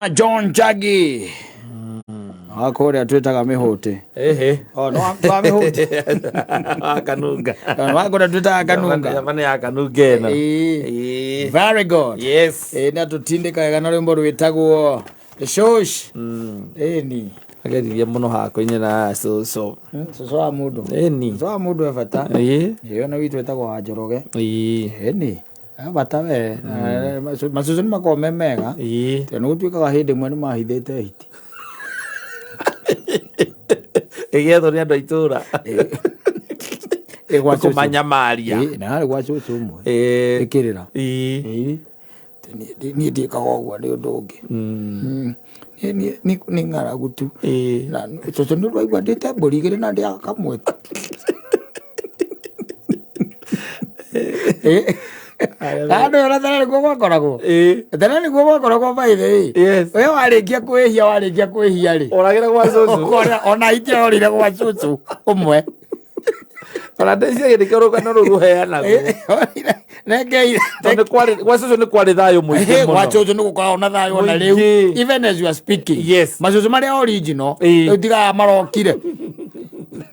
John Njagi wa kũrĩa twĩtaga mĩhũtĩ. Ehe. Oh, no wa mĩhũtĩ. Kanunga. Wa kũrĩa twĩtaga kanunga. Jamani ya kanunga ĩno. Ĩĩ. Ĩĩ. Very good. Yes. Ĩĩ na tũtindĩka wega na rwĩmbo rwĩtagwo Shosh. Ĩni. Ageririe mũno hakwa-inĩ na cũcũ. Cũcũ wa mũndũ. Ĩni. Cũcũ wa mũndũ e bata. Ĩĩ. Ĩĩ ona witũ etagwo wa Njoroge. Ĩĩ. Ĩni. He bata we. Macũcũ nĩ makoragwo me mega. Ĩĩ. Tondũ nĩ gũtuĩkaga hĩndĩ ĩmwe nĩ mahithĩte hiti. Ĩgĩethwo nĩ andũ a itũũra. Ĩ gwa cũcũ. Kũmanyamaria. Ĩ, na harĩ gwa cũcũ ũmwe. Ĩĩ. Ĩkĩrĩra. Ĩĩ. Ĩĩ. Niĩ ndiĩkaga ũguo nĩ ũndũ ũngĩ. Niĩ nĩ ng'aragu tu. Ĩĩ. Na cũcũ nĩ ũraigua ndĩte mbũri igĩrĩ na ndĩaga kamwe tu. Ĩ. Andũ ona tene nĩguo gwakoragwo. Ĩĩ. Tene nĩguo gwakoragwo by the way. Yes. We warĩkia kwĩhia warĩkia kwĩhia rĩ. Ũragĩra gwa cũcũ. Ũkora ona itiorire gwa cũcũ ũmwe. Ona ndeciria nĩkĩo rũgano rũu rũheanagwo. Rengeire. Tondũ nĩ kwarĩ gwa cũcũ nĩ kwarĩ thayũ mũingĩ gwa mũno. cũcũ nĩ gũkoragwo na thayũ ona rĩu Mũingĩ. even as you are speaking. Yes. Macũcũ marĩa original Ĩĩ. rĩu tiga marokire.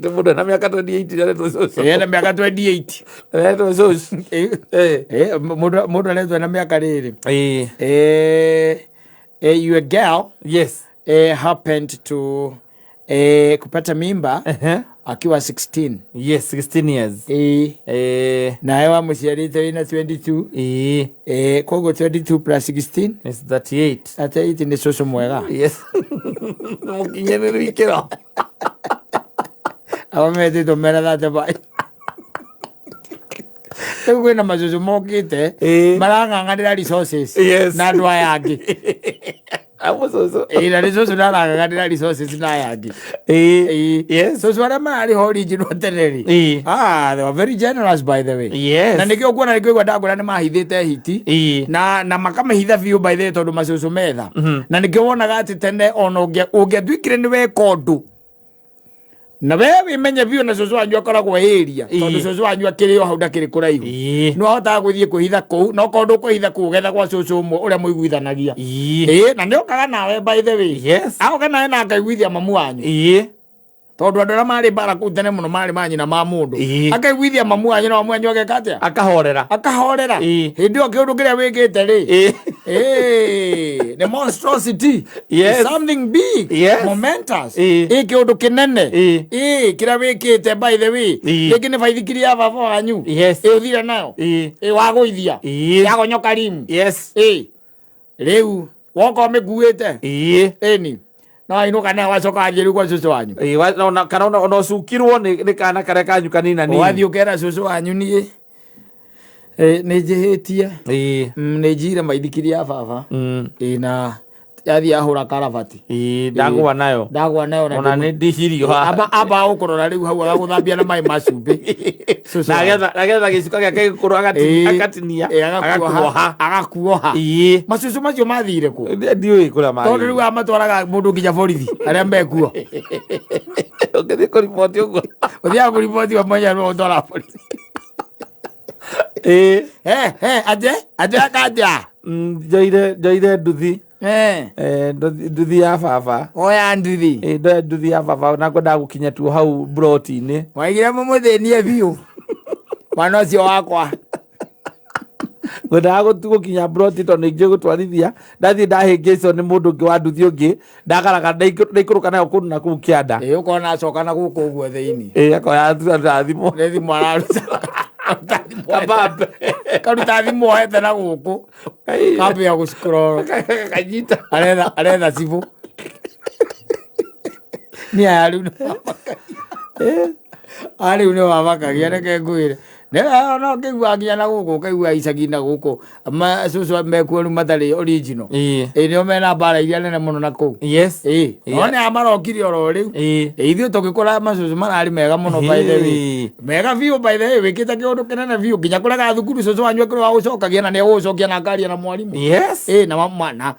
Nĩ mũndũ ena mĩaka 28 aretwo cũcũ. Ena mĩaka 28. Aretwo cũcũ. Ĩ, Ĩĩ. ĩ, mũndũ mũndũ aretwo ena mĩaka rĩrĩ. Ĩĩ. Eh, your girl Yes. happened to kupata mimba Ehe. akiwa 16. Yes, 16 years. Nawe wamũciarĩte wĩna 22. Ĩĩ. Koguo 22 plus 16 It's 38. 38 nĩ cũcũ mwega. Yes. Mũkinyanĩru ikĩro. Aba metĩtwo mena 35. Rĩu kwĩna macũcũ mokĩte marang'ang'anĩra resources Yes. na andũ aya angĩ. Amo cũcũ. Ĩĩ, na nĩ cũcũ ndarang'ang'anĩra resources na aya angĩ. Ĩĩ. Ĩĩ. Yes. Cũcũ arĩa mararĩ ho original tene rĩ. Ĩĩ. Ah, they were very generous by the way. Yes. Na nĩkĩo kuona nĩkĩo igua ndakwĩra nĩ mahithĩte hiti. Ĩĩ. Na makamĩhitha biũ by the way tondũ macũcũ metha. Na nĩkĩo wonaga atĩ tene ona ũngĩatuĩkire nĩ weka ũndũ na we wĩmenye biũ na cũcũ wanyu akoragwo area tondũ cũcũ wanyu akĩrĩ o hau ndakĩrĩ kũraihu. Ĩĩ. Nĩ wahotaga gũthiĩ kwĩhitha kũu na okorwo ndũkwĩhitha kũu ũgetha gwa cũcũ ũmwe ũrĩa mũiguithanagia. Ĩĩ. Ĩĩ, na nĩ okaga nawe by the way. Yes. Agoka nawe na akaiguithia mamu wanyu. Ĩĩ. Tondũ andũ arĩa marĩ mbara kũu tene mũno marĩ manyina ma mũndũ. Ĩĩ. Akaiguithia mamu wanyu na mamu wanyu ageka atĩa? Akahorera. Akahorera. Ĩĩ. Hĩndĩ ĩyo kĩũndũ kĩrĩa wĩkĩte rĩ. Ĩĩ. Ĩĩ, the monstrosity. Yes. Something big. Yes. Momentous. Ĩĩ. Ĩĩ, kĩũndũ kĩnene. Ĩĩ. Ĩĩ, kĩrĩa wĩkĩte by the way. Ĩĩ. Rĩngĩ nĩ baithikiri ya baba wanyu. Yes. Ĩĩ, ũthire nayo. Ĩĩ. Ĩĩ, wagũithia. Ĩĩ. Yagonyoka rimu. Yes. Ĩĩ. Rĩu woka ũmĩkuĩte. Ĩĩ. Ĩni. No wainũka nayo wacoka wathiĩ rĩu gwa cũcũ wanyu. Ĩĩ, kana ona ũcukirwo nĩ kana karĩa kanyu kanina nini. Wathiĩ ũkera cũcũ wanyu niĩ nĩ njĩhĩtie. Ĩĩ. Nĩ njire maithikiri ya baba. Ĩĩ, na yathiĩ yahũra karabati. Ĩĩ, ndagũa nayo. Ndagũa nayo na Ona nĩ ndicirio haha. Amba agũkũrora rĩu hau agagũthambia na maĩ ma cumbĩ. Cũcũ Na wanyu. agetha gĩcuka gĩake gĩkũrũ agatinia, Ĩĩ, agakuoha. agakuoha. Agakuoha. Ĩĩ. Macũcũ macio mathire kũ? Ndiũĩ kũrĩa Tondũ rĩu magĩrĩire. amatwaraga mũndũ nginya borithi arĩa mekuo. Ũngĩthiĩ kũriboti ũguo. Ũthiaga kũriboti wa mwenya nĩwe ũtwaraga borithi. Ĩĩ. He, aje, aje akaja. Njoire nduthi. Nduthi ya baba. Oya nduthi. Ĩĩ, ndoya nduthi ya baba na ngwendaga gũkinya tu hau mburoti-inĩ. Waigire mũmũthĩnie biũ. Mwana ũcio wakwa. Ngwendaga gũkinya mburoti tondũ nĩ njũĩ gũtwarithia. Ndathiĩ ndahĩngĩcwo nĩ mũndũ ũngĩ wa nduthi ũngĩ, ndagaraga ndaikũrũka nayo kũndũ na kũu kĩanda. Ĩĩ, ũkona acoka na gũkũ ũguo thĩinĩ. Ĩĩ, akoya aruta thimũ. Nĩ thimũ araruta. Kabambe. Karuta thimũ ohete na gũkũ. Kambia gũcikũrora. Kanyita. Aretha cibũ. Nĩ aya rĩu nĩ mamakagia. Aya rĩu nĩ mamakagia reke ngwĩre. No ũkĩigua nginya na gũkũ ũkaigua icagi na gũkũ cũcũ mekuo rĩu matarĩ original. Ĩĩ. Ĩĩ, nĩo mena mbara iria nene mũno na kũu. Yes. Ĩĩ. No nĩ aya marokire oro rĩu. Ĩĩ. Ĩĩ, ithuĩ tũgĩkũra macũcũ mararĩ mega mũno by the way. Ĩĩ. Mega biũ by the way, wĩkĩte kĩũndũ kĩnene biũ nginya kũrega thukuru cũcũ wanyu akĩrĩ wa gũcokagia na nĩ egũgũcokia na akaria na mwarimũ. Yes. Ĩĩ, na na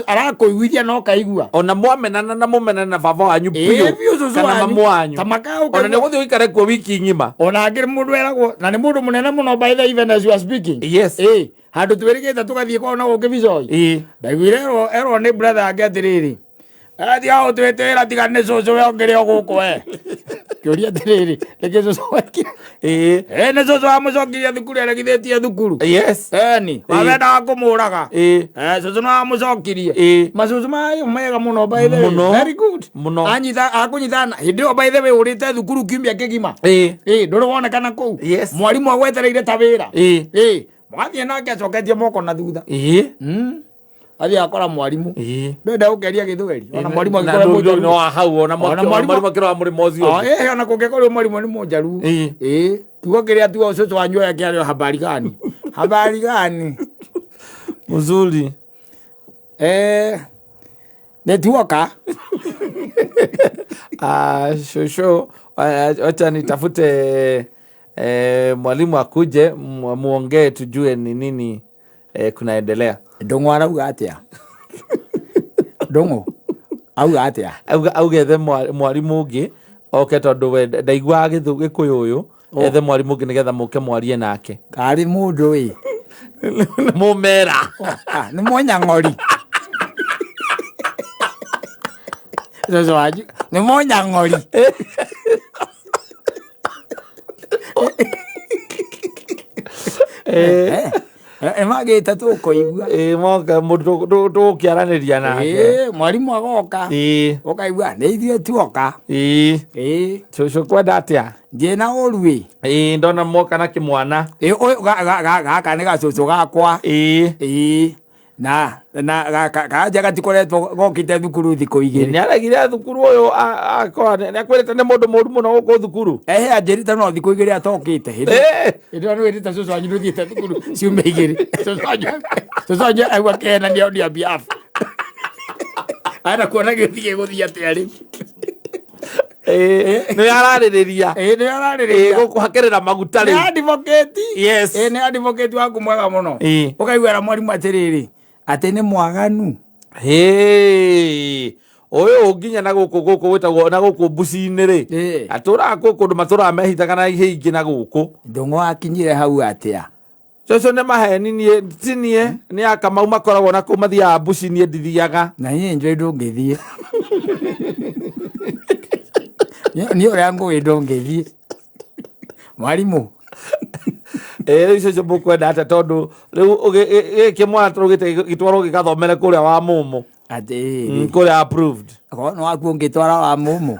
arakũiguithia na ũkaigua. Ona mwamenana na mũmenana na baba wanyu Ĩĩ, biũ biũ cũcũ kana wanyu. mamu wanyu. Ta makaa Ona nĩ ũkaigua. ũgũthiĩ ũikare kuo wiki ng'ima. Ona angĩ mũndũ eragwo na nĩ mũndũ mũnene mũno by the even as you are speaking. Yes. Ĩĩ. Handũ twĩrĩgĩte tũgathiĩ kwao na gũkĩ Bicoi. Ĩĩ. Ndaiguire erwo nĩ brother yake atĩrĩrĩ, athiĩ agũtwĩtĩra tiga nĩ cũcũ we ũngĩrĩ o gũkũ we. Kĩũria atĩrĩrĩ, nĩkĩ cũcũ wekire? Ĩĩ. Ĩ nĩ cũcũ wamũcokirie thukuru aregithĩtie thukuru. Yes. Eni, wawendaga kũmũraga. Ĩĩ. Eh, cũcũ no amũcokirie. Ĩĩ. Macũcũ mayo mega mũno by the way. Mũno. Very good. Mũno. Anyita akũnyita na hĩndĩ ĩyo by the way ũrĩte thukuru kiumia kĩgima. Ĩĩ. Ĩ, ndũrĩ wonekana kũu. Yes. Mwarimũ agwetereire ta wĩra. Ĩĩ. Ĩ, mũgathiĩ nake acoketie moko na thutha. Ĩĩ. Athiĩ akora mwarimũ. Ĩĩ. Ndenda gũkeria gĩthweri. Ona mwarimũ Na angĩkorwo ndũ- mũnjaruo. no wa hau ona Ona mwaki- ona mwarimũ- mwarimũ akĩrora mũrĩmo ũcio Oh, ũngĩ. eh, ona kũngĩkorwo mwarimũ nĩ mũnjaruo. Ĩĩ. Ĩ, kiugo kĩrĩa tu ũcũcũ wanyu oya kĩarĩ o habari gani. Habari gani. Mzuri. Eh, nĩtuoka. Ah, shosho wacha nitafute mwalimu akuje muongee tujue ni nini kunaendelea. Ndũng'ũ arauga atĩa? Ndũng'ũ auga atĩa? Auga ethe mwalimu ũngĩ oke tondũ we ndaiguaga gĩkũyũ ũyũ, ethe mwalimu ũngĩ nĩgetha mũke mwarie nake. Karĩ mũndũ ĩ. Nĩ mũmera. Ah, nĩ mũnyang'ori. Cũcũ wanyu nĩ mũnyang'ori. Ĩmagĩte tũkũigua. Ĩĩ, moka mũndũ tũgũkĩaranĩria nake. Ĩĩ, mwarimũ agoka. Ĩĩ. Ũkaigua nĩ ithuĩ tuoka. Ĩĩ. Ĩĩ. Cũcũ kwenda atĩa? Ndirĩ na ũru ĩ. Ĩĩ, ndona moka na kĩmwana. Ĩĩ, ũyũ gaka nĩ gacũcũ gakwa. Ĩĩ. Ĩĩ. Na kanja gatikoretwo gokĩte thukuru thikũ igĩrĩ. Nĩ aregire thukuru ũyũ akora nĩ akwĩrĩte nĩ mũndũ mũru mũno gũkũ thukuru. Ehe, anjĩrĩte no thikũ igĩrĩ atokĩte. Hĩndĩ Ĩĩ. ĩyo nĩ wĩrĩte cũcũ wanyu ndũthiĩte thukuru ciumia igĩrĩ. Cũcũ wanyu aigua kĩhenania on your behalf. Arenda kuona gĩũthi gĩgũthiĩ atĩa rĩu. Ĩĩ, nĩ ararĩrĩria. Ĩĩ, nĩ ararĩrĩria. Ĩĩ, gũkũhakĩrĩra maguta Nĩ rĩu. advocate. Yes. Ĩĩ, nĩ advocate waku mwega mũno. Ĩĩ. Ũkaiguĩra mwarimũ atĩrĩrĩ, atĩ nĩ mwaganu. Hĩĩ. Ũyũ nginya na gũkũ gũkũ gwĩtagwo na gũkũ mbuci-inĩ rĩ. Ĩĩ. Atũraga kũ kũndũ matũraga mehithaga na ihĩ ingĩ na gũkũ. Ndũng'ũ akinyire hau atĩa? Cũcũ nĩ maheni niĩ ti niĩ nĩ akamau makoragwo na kũu mathiaga mbuci niĩ ndithiaga. Na niĩ njũĩ ndũngĩthiĩ. Niĩ ũrĩa ngũĩ ndũngĩthiĩ. Mwarimũ. Ĩĩ rĩu cũcũ mũkwenda atĩa tondũ rĩu gĩkĩ mwana tũrugĩte gĩtwarwo gĩgathomere kũrĩa wa mũmũ. Atĩrĩrĩ. Kũrĩa approved. Korwo nĩ waku ũngĩtwara wa mũmũ.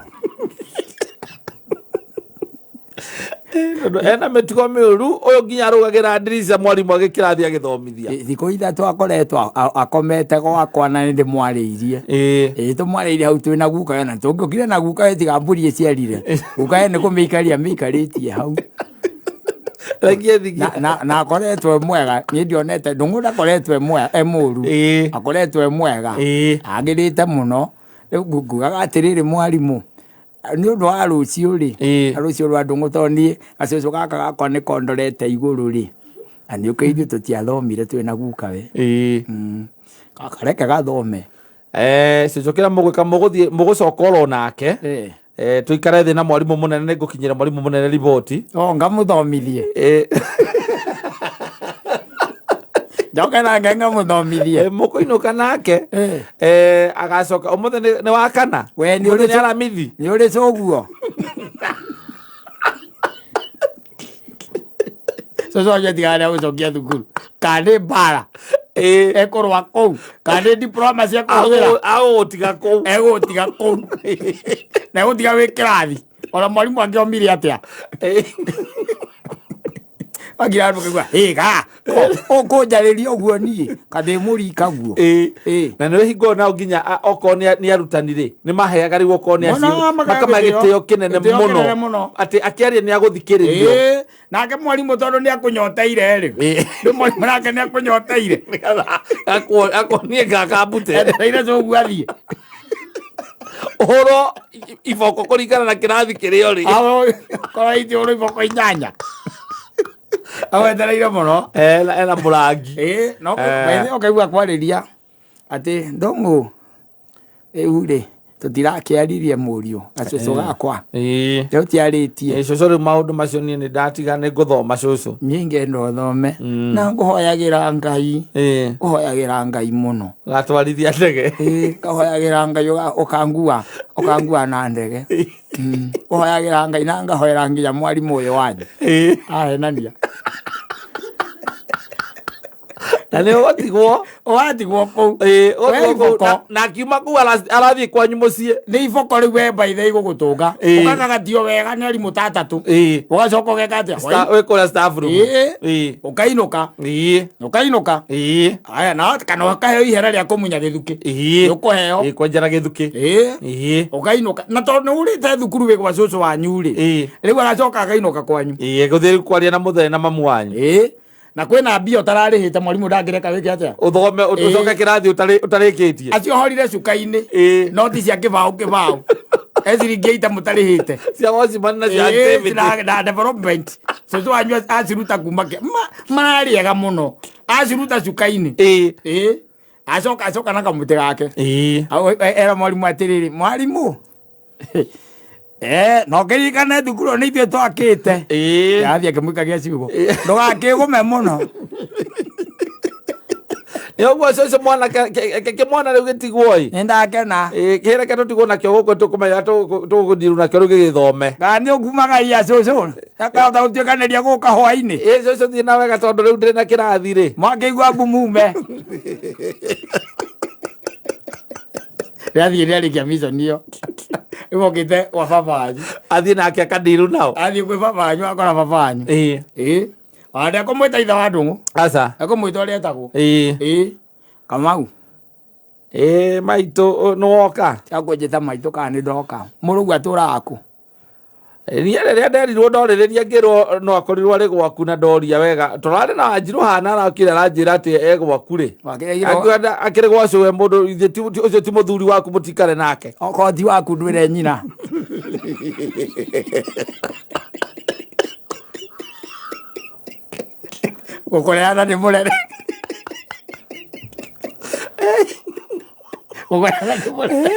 Tondũ ena mĩtugo mĩũru ũyũ nginya arũgagĩra ndirica mwarimũ agĩkĩrathi agĩthomithia. Thikũ ithatũ akoretwo akomete gwakwa na nĩ ndĩmwarĩirie. Ĩĩ. Ĩĩ tũmwarĩirie hau twĩ na guka we na tũngĩũkire na guka we tiga mbũri ĩciarire. Guka we nĩ kũmĩikaria amĩikarĩtie hau. Rekie thigi. Na akoretwo e mwega, niĩ ndionete Ndũng'ũ ndakoretwo e mwega, e mũru. Ĩĩ. Akoretwo e mwega. Ĩĩ. Agĩrĩte mũno. Rĩu ngugaga atĩrĩrĩ mwarimũ, nĩ ũndũ wa rũciũ rĩ, Ĩĩ. rũciũ rwa Ndũng'ũ tondũ niĩ gacũcũ gaka gakwa nĩ kondorete igũrũ rĩ, na nĩ ũkĩ ithuĩ tũtiathomire twĩ na guka we. Ĩĩ. Kareke gathome. Cũcũ kĩrĩa mũgwĩka mũgũthiĩ mũgũcoka oro nake. Ĩĩ. Tũikare thĩ na mwarimũ mũnene nĩ ngũkinyĩra mwarimũ mũnene riboti. O ngamũthomithie. Ĩĩ. Njoke nake ngamũthomithie. Mũkũinũka nake. Ĩĩ. Agacoka ũmũthĩ nĩ wa kana. We nĩ Ũmũthĩ ũrĩ nĩ Aramithi. Nĩ ũrĩ cũguo. Cũcũ wanyu atigaga nĩ agũcokia thukuru. Kana nĩ mbara. Ĩĩ. Ekũrũa kũu. Kana nĩ diploma cia kũhũthĩra. Agũgũtiga kũu. Egũgũtiga kũu. Na egũtiga wĩ kĩrathi. Ona mwarimũ angĩomire atĩa. Ĩĩ. Wagira andũ kaigua, "Ĩ, ga, ũkũnjarĩria ũguo niĩ, ka ndĩ mũrika guo." Ĩĩ. Ĩĩ. Na nĩ hingo nao nginya okorwo nĩ arutani rĩ, nĩ maheaga rĩu okorwo nĩ Mũno, acio, makahe makamahe gĩtĩo. gĩtĩo kĩnene Gĩtĩo mũno. kĩnene mũno. Atĩ akĩaria nĩ agũthikĩrĩrio. Ĩĩ. Nake mwarimũ tondũ nĩ akũnyoteire rĩ. Ĩĩ. Rĩu mwarimũ nake nĩ akũnyoteire. Nĩgetha akuonie ngakambute. Etereire cũguo athiĩ. Ũhũrwo iboko kũringana na kĩrathi kĩrĩa ũrĩ. Korwo itĩ ũrwo iboko inyanya. Agwetereire mũno. Ena mũrangi. Ĩĩ, no ũkaigua kwarĩria atĩ Ndũng'ũ rĩu rĩ, Tũtirakĩaririe mũriũ gacũcũ gakwa. Ĩĩ. Rĩu tiarĩtie. Ĩ, cũcũ, rĩu maũndũ macio niĩ nĩ ndatiga, nĩ ngũthoma, cũcũ. Niĩ ngenda ũthome na ngũhoyagĩra Ngai. Ĩĩ. Ngũhoyagĩra Ngai mũno. Gatwarithia ndege. Ĩĩ, ngahoyagĩra Ngai ũkangua na ndege. Ngũhoyagĩra Ngai na ngahoera nginya mwarimũ ũyũ wanyu. Ĩĩ. Ahenania. Na nĩ ũgũtigwo. Ũgatigwo kũu. Ĩĩ, We ũgũtigwo kũu. iboko. Na akiuma kũu arathiĩ kwanyu mũciĩ. Nĩ iboko rĩu we mbaithe igũgũtũnga. Ĩĩ. Ũkagagatio wega nĩ arimũ ta atatũ. Ĩĩ. Ũgacoka ũgeka atĩa? Wĩ kũrĩa staff room. Ĩĩ. Ĩĩ. Ũkainũka. Ĩĩ. Ũkainũka. Ĩĩ. Aya, na kana ũkaheo ihera rĩa kũmunya gĩthukĩ. Ĩĩ. Nĩ ũkũheo. Ĩĩ, kwenjera gĩthukĩ. Ĩĩ. Ĩĩ. Ũkainũka na tondũ nĩ ũrĩte thukuru wĩ gwa cũcũ wanyu rĩ. Ĩĩ. Rĩu agacoka akainũka kwanyu. Ĩĩ, gũthiĩ kwaria na mũthee na mamu wanyu. Ĩĩ. Na kwĩna mbia ũtararĩhĩte, mwarimũ ndangĩreka wĩke atĩa? Ũthome. Ĩĩ. Ũcoke kĩrathi ũtarĩkĩtie. Aciohorire cuka-inĩ. Ĩĩ. Noti cia kĩbaũ kĩbaũ e ciringi ita mũtarĩhĩte. Cia watchman na cia Ĩĩ, activity. na development cũcũ wanyu aciruta kuma mararĩega mũno, aciruta cuka-inĩ. Ĩĩ. Ĩĩ. Acoka na kamũtĩ gake. Ĩĩ. Era mwarimũ atĩrĩrĩ, mwarimũ, no kĩririkane thukuru nĩ ithuĩ twakĩte. Ĩĩ. Athiĩ akĩmũikagia ciugo, ndũgakĩgũme mũno. Nĩ ũguo, cũcũ, mwana kĩmwana rĩu gĩtigwo ĩ. Nĩ ndakena. Ĩĩ, kĩreke tũtigwo nakĩo gũkũ, tũkũmenya tũgũthiru nakĩo rĩu gĩgĩthome. Kana nĩ ũkumagaia cũcũ akahota gũtuĩkanĩria gũka hwainĩ. Ĩĩ, cũcũ, thiĩ na wega tondũ rĩu ndĩrĩ na kĩrathi rĩ. Mwakĩigua mbu mume rĩathiĩ rĩarĩkia mission ĩyo, rĩu okĩte gwa baba wanyu. Athiĩ nake akandiru nao. Athiĩ kwĩ baba wanyu, akora baba wanyu. Ĩĩ. Ĩĩ, ona ndekũmwĩta ithe wa Ndũng'ũ. Aca. Ekũmwĩta ũrĩa etagwo. Ĩĩ. Ĩĩ, Kamau. Ĩĩ, maitũ, nĩ woka. Akũnjĩta maitũ kana nĩ ndoka mũrũgu atũraga kũ? Niĩ rĩrĩa nderirwo ndorĩrĩria ngĩrwo no akorirwo arĩ gwaku na ndoria wega tũrarĩ na Wanjirũ hana arakire aranjĩra atĩ e gwaku rĩ. Wakĩrehirwo- Akiuga akĩrĩ gwa cũwe mũndũ ithe ũcio ti mũthuri waku, mũtikare nake. Okorwo ti waku ndwĩre nyina. Gũkũreana nĩ mũrere, gũkũreana nĩ mũrere.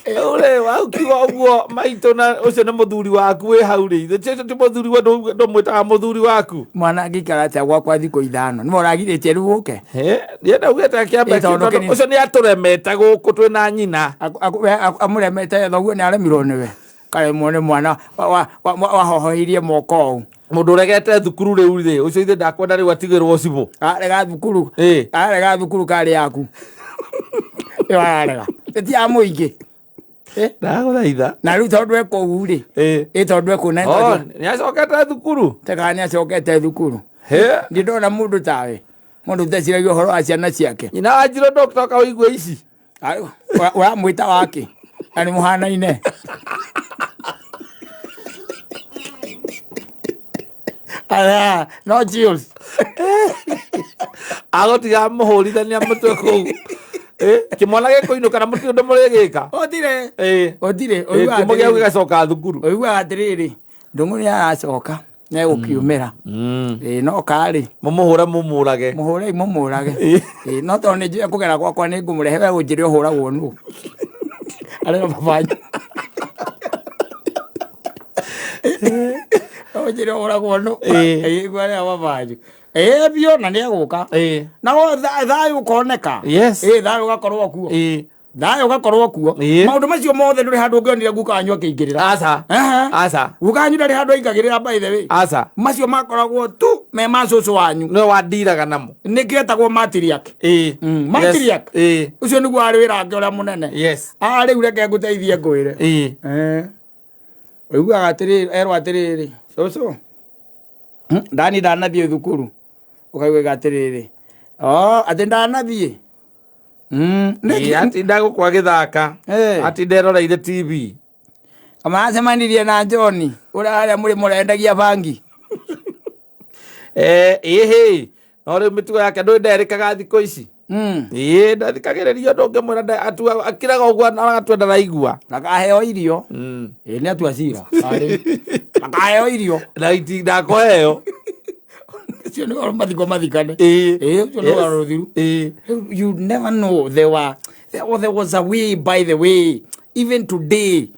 Rĩu rĩ waukiuga ũguo maitũ, na ũcio nĩ mũthuri waku wĩ hau rĩ, ithe ũcio ti mũthuri we, ndũmwĩtaga mũthuri waku. Mwana angĩikara atĩa gwakwa thikũ 5? Nĩwe ũragirĩtie rĩu ũke. Niĩ ndaugĩte akĩamba. Ĩ, tondũ ũcio nĩ atũremete gũkũ twĩ na nyina. Amũremete, thoguo nĩ aremirwo nĩwe, karemwo nĩ mwana wahohoirie moko ũũ. Mũndũ ũregete thukuru rĩu rĩ, ũcio ithe ndakwenda rĩu atigĩrwo cibũ. Arega thukuru. Ĩ. Arega thukuru karĩ yaku ĩyo ararega ĩti ya mũingĩ. Ndagũthaitha. Na rĩu tondũ e kũu rĩ. Ĩ. Ĩ, tondũ e kũu na Oh, nĩ acokete thukuru. Tekaga nĩ acokete thukuru. He. Ndi ndona mũndũ tawe, mũndũ ũteciragia ũhoro wa ciana ciake. Nyina wa Njirũ, ndũgũcoka ũigue ici. Ũramwĩta wake na nĩ mũhanaine. Aya, no chills. Agũtiga mũhũrithania mũtwe kũu. Ĩ, kĩmwana gĩkũinũka na mũtirĩ ũndũ mũrĩgĩka. Ũtire. Ĩ. Ũtire. Ĩ, kĩmo gĩaku gĩgacoka thukuru. Ũiguaga atĩrĩrĩ, Ndũng'ũ nĩ aracoka negũkiumĩra. Ĩ, no karĩ Mũmũhũre mũmũrage. Mũhũrei mũmũrage. Ĩ, no tondũ nĩ njũĩ kũgera gwakwa nĩ ngũmũrehe, we ũnjĩre ũhũragwo nũ arĩa babanyu, ũnjĩre ũhũragwo nũ. Ĩ. Ĩ, arĩa babanyu ĩ biũ na nĩ egũka. Ĩ. Na thayũ ũkoneka. Yes. Ĩ, thayũ ũgakorwo kuo. Ĩ. Thayũ ũgakorwo kuo. Ĩ. Maũndũ macio mothe ndũrĩ handũ ũngĩonire guka wanyu akĩingĩrĩra. Aca. Aha. Aca. Guka wanyu ndarĩ handũ aingagĩrĩra, by the way. Aca. Macio makoragwo tu me ma cũcũ wanyu. Nĩwe wandiraga namo. Nĩkĩo etagwo matriarch. Ĩ. Matriarch. Ĩ. Ũcio nĩguo warĩ wĩra wake ũrĩa mũnene. Yes. Ah, rĩu reke ngũteithie ngwĩre. Ĩ. Eh. Ũiguaga atĩrĩrĩ, erwo atĩrĩrĩ, cũcũ, ndani ndanathiĩ thukuru, ũkaiguaga atĩrĩrĩ, oh, atĩ ndanathiĩ. Ĩ, atinda gũkũ agĩthaka. Eh. Atinda eroreire TV. Maracemanirie na John ũrĩa harĩa mũrĩ mũrendagia bangi. Eh, ĩhĩ, no rĩu mĩtugo yake ndũĩ nderĩkaga thikũ ici. Ĩĩ, ndathikagĩrĩria ũndũ ũngĩmwĩra, akiraga ũguo agatua ndaraigua. Ndakaheo irio. Ĩ, nĩ atua cira. Ndakaheo irio. Na ndakũheo. Ũcio nĩ ũhoro mathiko mathikane. Ĩĩ. Ĩĩ, ũcio nĩ ũhoro rũthiru. Ĩĩ. You never know, there was a way, by the way. Even today,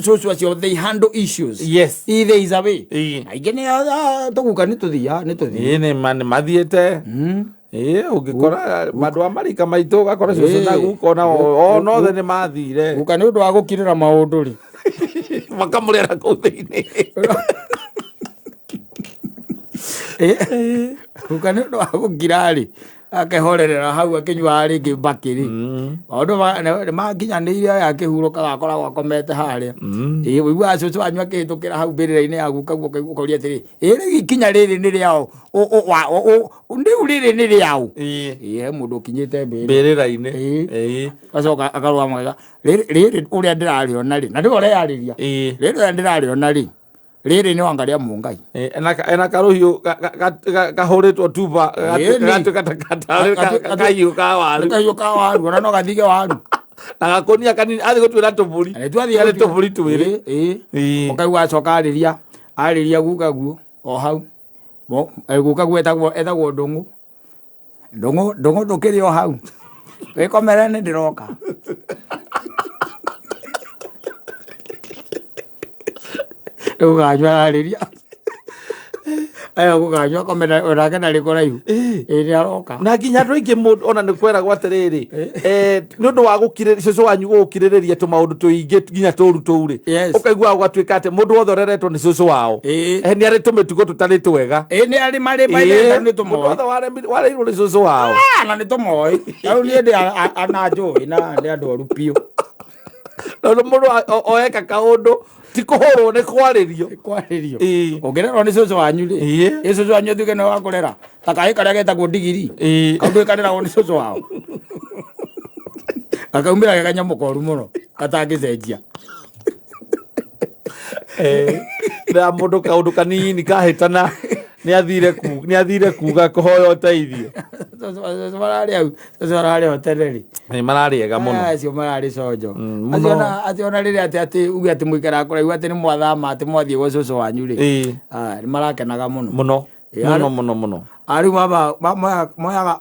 cũcũ acio, they handle issues. Either is a way. Aingĩ nĩ tũguka nĩ tũthia nĩ tũthia. Ĩĩ, nĩ ma nĩ mathiĩte. Ĩĩ, ũngĩkora andũ a marika maitũ, ũgakora cũcũ na guka ona ona othe nĩ mathire. Guka nĩ ũndũ wa gũkirĩra maũndũ rĩ, makamũrera kũu thĩinĩ. Guka nĩ ũndũ wa gũkira rĩ, akehorerera hau akĩnyuaga rĩngĩ mbakĩ rĩ, maũndũ nĩ makinyanĩire aya, akĩhurũkaga, akoragwo akomete harĩa. Ĩĩ, ũiguaga cũcũ wanyu akĩhĩtũkĩra hau mbĩrĩra-inĩ ya guka guo, ũkoria atĩrĩ, ĩ rĩu ikinya rĩrĩ nĩ rĩao? Rĩu rĩrĩ nĩ rĩao? Ĩĩ, he mũndũ ũkinyĩte mbĩrĩra. Mbĩrĩra-inĩ. Gacoka akarũgama akauga, rĩrĩ rĩrĩ ũrĩa ndĩrarĩona rĩ, na nĩwe ũreyarĩria, rĩrĩ ũrĩa ndĩrarĩona rĩ, rĩrĩ nĩ wanga rĩa mũngai. Ena karũhiũ kahũrĩtwo tuba. Gatuĩka ta kahiũ ka waru. Nĩ kahiũ ka waru, ona no gathige waru. Na gakũnia kanini athiĩ gũtuĩra tũbũri. Na nĩtwathiĩ Karĩ tũbũri twĩrĩ. Ũkaigua acoka arĩria arĩria guka guo o hau. Guka guo etagwo Ndũng'ũ. Ndũng'ũ, Ndũng'ũ, ndũkĩrĩ o hau wĩkomere, nĩ ndĩroka. Gũkanyua ararĩria aya, gũkanyua akomera onake ndarĩ kũraihu. Ĩĩ, nĩ aroka. Na nginya andũ aingĩ, mũndũ ona nĩ kweragwo atĩrĩrĩ, nĩ ũndũ wa gũkirĩrĩria cũcũ wanyu gũgũkirĩrĩria tũmaũndũ tũingĩ nginya tũru tũu rĩ, ũkaigua gũgatuĩka atĩ mũndũ wothe ũreretwo nĩ cũcũ wao nĩ arĩ tũmĩtugo tũtarĩ twega. Ĩĩ, nĩ arĩ marĩ maithenda nĩ Mũndũ tũmoĩ. wothe wareirwo nĩ cũcũ wao. Ah, na nĩ tũmoĩ rĩu niĩ ndĩ ana njũĩ na nĩ andũ oru biũ. Tondũ mũndũ oeka kaũndũ, ti kũhũrwo, nĩ kwarĩrio. Kwarĩrio. Ũngĩrerwo nĩ cũcũ wanyu rĩ, ĩ cũcũ wanyu atuĩke nĩwe wakũrera, ta kahĩ karĩa getagwo ndigiri, kaũndũ kareragwo nĩ cũcũ wao gakaumĩra ge kanyamũ koru mũno gatangĩcenjia. Na mũndũ kaũndũ kanini kahĩtana, nĩ athire kuga kũhoya ũteithio. Cũcũ mararĩ hau, cũcũ ararĩ o tene rĩ. Nĩ mararĩ ega mũno. Ah, acio mararĩ conjo. Mũno. Acio ona rĩrĩa atĩ uge atĩ mũikaraga kũraihu, atĩ nĩ mwathama, atĩ mwathiĩ gwa cũcũ wanyu rĩ, ah, nĩ marakenaga mũno. Mũno. Mũno mũno mũno. Arĩu mama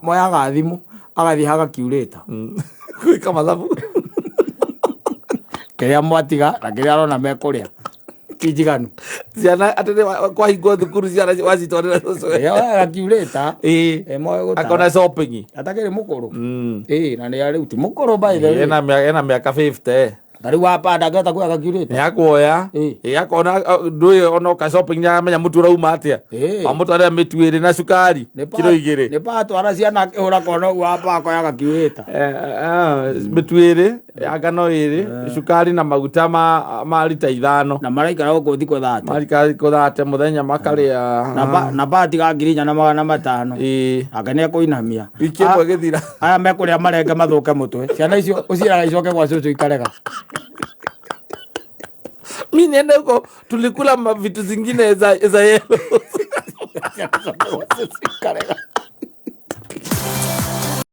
moyaga thimũ agathiĩ hagakiurĩta. Gwĩka mathabu. Kĩrĩa mwatiga na kĩrĩa arona mekũrĩa ti njiganu. Ciana atĩ nĩ kwahingwo thukuru, ciana wacitwarĩra cũcũ. Agakiurĩta. Moe gũtara. Akona shopping. Atakĩrĩ mũkũrũ. Ĩĩ, na nĩ rĩu ti mũkũrũ, by the way. Ena mĩaka 50. Ta rĩu wapa ndangĩhota kuoya gakiurĩta. Nĩ akuoya. Ĩĩ, akona ndũĩ ona ũka shopping nĩ aramenya mũtu ũrauma atĩa. Wamũtwarĩra mĩtu ĩrĩ na cukari kiro 2. Nĩ patwara ciana akĩhũra kona ũguo, wapa akoya gakiurĩta. Mĩtu ĩrĩ ya ngano ĩrĩ, cukari na maguta ma rita 5. Na maraikara gũkũ thikũ 30. Marika kũthate mũthenya makarĩa. Na batiga 4,500. Nake nĩ ekũinamia. Wiki ĩmwe gĩthira. Aya mekũrĩa marenge mathũke mũtwe. Ciana icio ũciĩraga icoke gwa cũcũ ikarega. Mi niende huko tulikula vitu zingine za yellow. Ciana icoke gwa cũcũ ikarega.